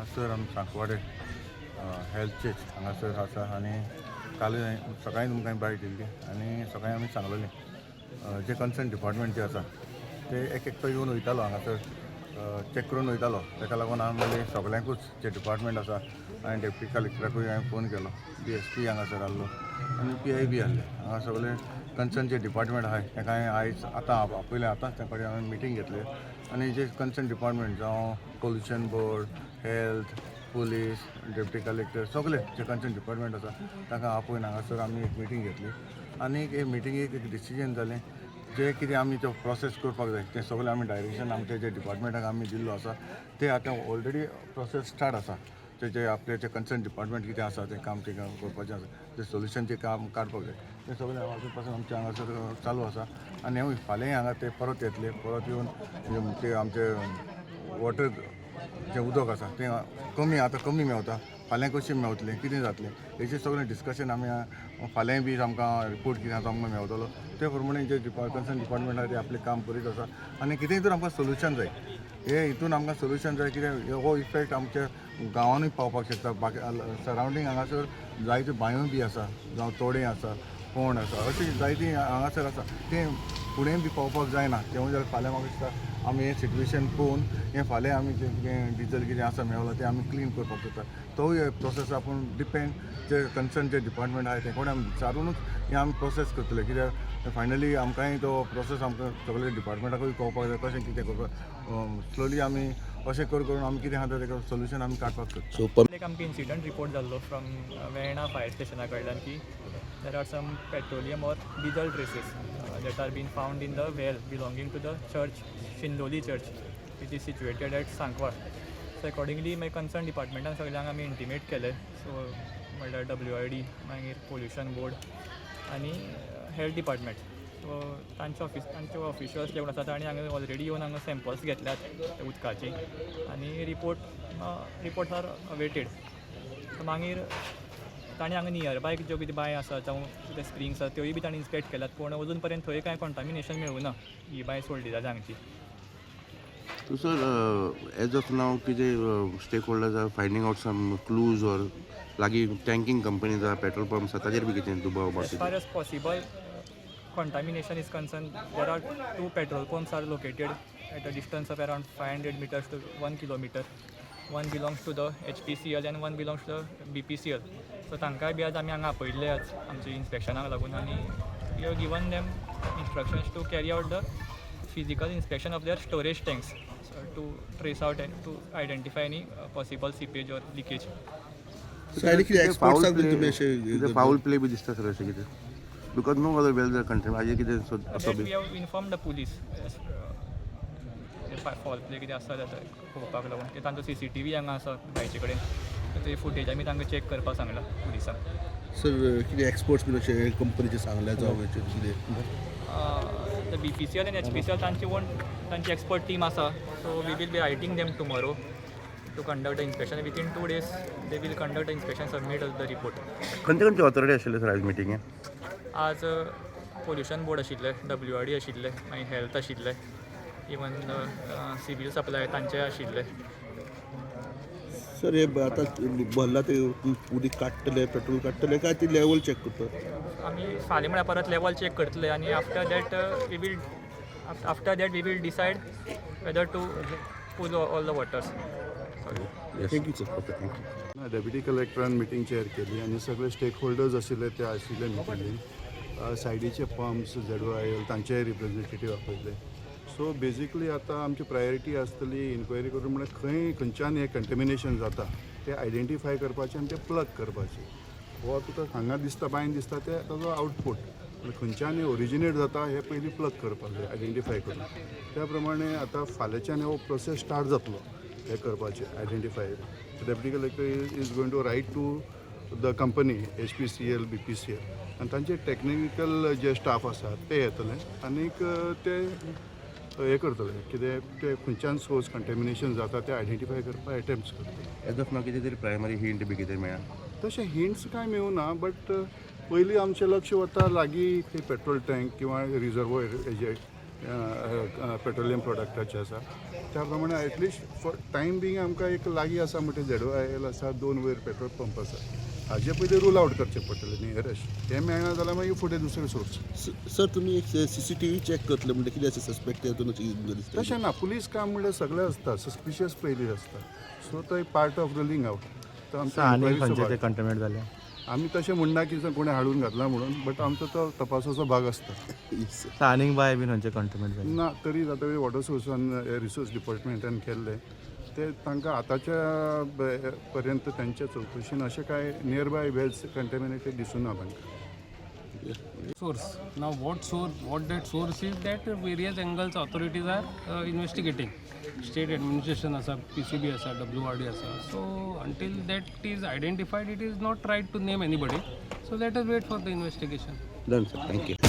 हांगासर आमी सांकवाडे health check हांगासर आसा आनी काल सकाळीं तुमकां बायट दिल्ली आनी सकाळीं आमी सांगलेलें, जे कन्सर्न डिपार्टमेंट जे आसा ते एक एकटो येवन वयतालो, हांगासर चॅक करून वयतालो. ताका लागून आमी सगल्यांकूच जे डिपार्टमेंट आसा आनी डेप्युटी कलेक्टराकूय हांवें फोन केलो. डी एस पी हांगासर आहलो आनी पी I बी आहले. हांगा सगळे कन्सर्न जे डिपार्टमेंट आहाय ताका हांवें आयज आतां आपयलें. आतांच तांचे कडेन हांवें मिटींग घेतली आनी जे कन्सर्न डिपार्टमेंट जावं pollution board, health, police, deputy collector, सगळे जे कन्सर्न डिपार्टमेंट आसा तांकां आपोवन हांगासर आमी एक मिटींग घेतली. आनी हे मिटिंगेक एक डिसिजन जालें, जे कितें आमी तो प्रोसेस करपाक जाय तें सगळें आमी डायरेक्शन आमचे जे डिपार्टमेंटाक आमी दिल्लो आसा, ते आतां ऑलरेडी प्रोसेस स्टार्ट आसा. ते जे आपले जे कन्सर्न डिपार्टमेंट कितें आसा तें काम तें करपाचें आसा, तें सोल्युशन जें काम काडपाक जाय तें सगळें हांगासर पासून आमचें हांगासर चालू आसा. आनी फाल्यांय हांगा ते परत येतले, परत येवन ते आमचे वॉटर जें उदक आसा तें कमी, आतां कमी मेवता, फाल्यां कशें मेवतलें, कितें जातलें, हेचें सगळें डिस्कशन आमी फाल्यांय बी आमकां रिपोर्ट कितें आसा आमकां मेवतलो. ते प्रमाणे जे कन्सर्न डिपार्टमेंट आसा ते आपलें काम करीत आसा. आनी कितेंय तर आमकां सोल्युशन जाय, हे हितून आमकां सोल्युशन जाय, कित्याक हो इफेक्ट आमच्या गांवांनूय पावपाक शकता. बाकी सरावंडींग हांगासर जायत्यो बांयो बी आसा, जावं तोडें आसा, कोण आसा, अशीं जायतीं हांगासर आसा, तें फुडें बी पावपाक जायना. तें जाल्यार फाल्यां म्हाका दिसता आमी हें सिट्युएशन पळोवन हें फाल्यां आमी जें कितें डिजल कितें आसा मेवला तें आमी क्लीन करपाक सोदता. तोवूय प्रोसेस आपूण डिपेंड जे कन्सर्न जे डिपार्टमेंट आहा ते कडेन आमी विचारुनूच हें आमी प्रोसेस करतले, कित्याक फायनली आमकांय तो प्रोसेस आमकां सगळे डिपार्टमेंटाकूय कळपाक जाय कशें कितें करपाक. स्लोली आमी अशें कर करून आमी कितें आहा तेका सोल्युशन आमी काडपाक सोदता. सो एक आमकां इन्सिडंट रिपोर्ट जाल्लो फ्रॉम वेर्णा फायर स्टेशना कडल्यान की there are some petroleum or diesel traces that are been found in the well belonging to the church, Shindoli church, which is situated at Sancoale. So accordingly मागीर concern डिपार्टमेंटान सगळ्यांक आमी intimate केलें. So म्हणल्यार W I D, मागीर pollution board आनी health department. So तांचे office, तांचे officials जे कोण आसा तांणी हांगा ऑलरेडी येवन हांगा सॅम्पल्स घेतल्यात त्या उदकाची आनी report are awaited. So मागीर तांणी हांगा नियरबाय ज्यो कितें बांय आसा जावं कितें स्प्रिंग्स आसा त्योय बी तांणी इन्स्पेक्ट केल्यात, पूण अजून पर्यंत थंय कांय कॉन्टामिनेशन मेळूं ना ही बांय सोडली जाल्यार हांगची. So sir, as of now, कितें stakeholders are finding out some clues or लागीं टँकिंग कंपनीज आहा, पेट्रोल पंप्स आहा, ताजेर बी कितें दुबाव? As far as possible contamination is concerned, there are two petrol pumps are located at a distance of around 500 meters to 1 kilometer. One belongs to the HPCL and one belongs to the BPCL. So तांकांय बी आज आमी हांगा आपयल्ले आज आमच्या इन्स्पेक्शनाक लागून आनी we have given them instructions to carry out the physical inspection of their storage tanks to trace out and to identify any possible seepage or leakage. सायडीक कितें एक्सपर्ट्साक बी तुमी अशें फाऊल प्ले बी दिसता सर अशें कितें, because no other wells are contaminated, हाजेर कितें असो That B we have informed the police as foul play कितें आसा जाल्यार पळोवपाक लागून. ते तांचो सीसीटीव्ही हांगा आसा बांयचे कडेन, ते फुटेज आमी तांकां चॅक करपाक सांगलां पुलिसांक. सर, कितें एक्सपर्ट्स बीन अशें कंपनीचे सांगल्या जावं हेचेर कितें? The BPCL आनी एचपीसीएल तांची ओन तांची एक्सपर्ट टीम आसा, so we will be writing them tomorrow to conduct the inspection. Within 2 days they will conduct the inspection, submit the report. खंयचे खंयचे ऑथॉरिटी आशिल्ले सर आज मिटिंगेक? आज पोल्युशन बोर्ड आशिल्ले, डब्ल्यू आर डी आशिल्ले, मागीर हेल्थ आशिल्ले, इवन सिवील सप्लाय तांचे आशिल्ले. सर, हे आतां भरला ते उदीक काडटले, पेट्रोल काडटले काय ती लेवल चॅक करता? आमी फाल्यां म्हळ्यार परत लेवल चॅक करतले आनी after that we will decide whether to pull all the waters. Thank you sir. Okay, thank you. Deputy कलेक्टरान मिटींग चेअर केली आनी सगळे स्टेक होल्डर्स आशिल्ले ते आशिल्ले मिटिंगेन. सायडीचे पंप्स, झेडवायल तांचे रिप्रेझेंटेटीव आपयले. सो बेजिकली आतां आमची प्रायोरिटी आसतली इन्क्वायरी करून, म्हळ्यार खंय खंयच्यान हें कंटेमिनेशन जाता तें आयडेंटिफाय करपाचें आनी तें प्लग करपाचें. हो तुका हांगा दिसता, बांयन दिसता तें ताजो आउटपूट, पूण खंयच्यान ओरिजिनेट जाता हें पयलीं प्लग करपाक जाय आयडेंटिफाय करून. त्या प्रमाणे आतां फाल्यांच्यान हो प्रोसेस स्टार्ट जातलो हें करपाचें identify. Deputy collector is going to write to the company HPCL, BPCL आनी तांचे टॅक्निकल जे स्टाफ आसा ते येतले आनीक ते हें करतले, कितें ते खंयच्यान सोर्स कंटेमिनेशन जाता तें आयडेंटिफाय करपाक एटेम्प्ट्स करतले. एज ऑफ नाव कितें तरी प्रायमरी हिंट बी कितें मेळ्ळा? तशें हिंट्स कांय मेळूना, बट पयलीं आमचें लक्ष वता लागीं खंय पेट्रोल टँक किंवा रिजर्वोयर हेजे. पेट्रोलियम प्रोडक्टाचे आसा. त्या प्रमाणे at least for time being आमकां एक लागीं आसा म्हणटे ZOIL आसा, दोन वयर पेट्रोल पंप आसा. हाजे पयलीं रूल आवट करचें पडटलें नियरेस्ट. हें मेळना जाल्यार मागीर फुडें दुसरें सोर्स. सर, तुमी एक सीसीटीव्ही चॅक करतले म्हणजे कितें अशें सस्पेक्ट हेतून अशें दिसता? तशें ना, पुलीस काम म्हणल्यार सगळें आसता, सस्पिशियस पयलीं आसता. सो तो एक पार्ट ऑफ रुलींग आवट. तो आमचो आनी inquiry चो खंयचे ते भाग. कंटेमिनेट जाले? आमी तशें म्हणना की कोणें हाडून घातला म्हणून, बट आमचो तो तपासाचो भाग आसता. Yes, sir. आनीक बाय बीन खंयचे कंटेमिनेट जाले? ना, तरी जाता वॉटर सोर्सान रिसोर्स डिपार्टमेंटान केल्लें ते तांकां आतांच्या पर्यंत तांच्या चवकशीन अशें कांय नियर बाय वेल्स कंटेमिनेटेड दिसूना तांकां. Source. Now, what source, what that source is, that various angles authorities are investigating. State administration asa, PCB asa, WRD asa. So until that is identified, it is not right to name anybody. So let us wait for the investigation. Done sir, thank you.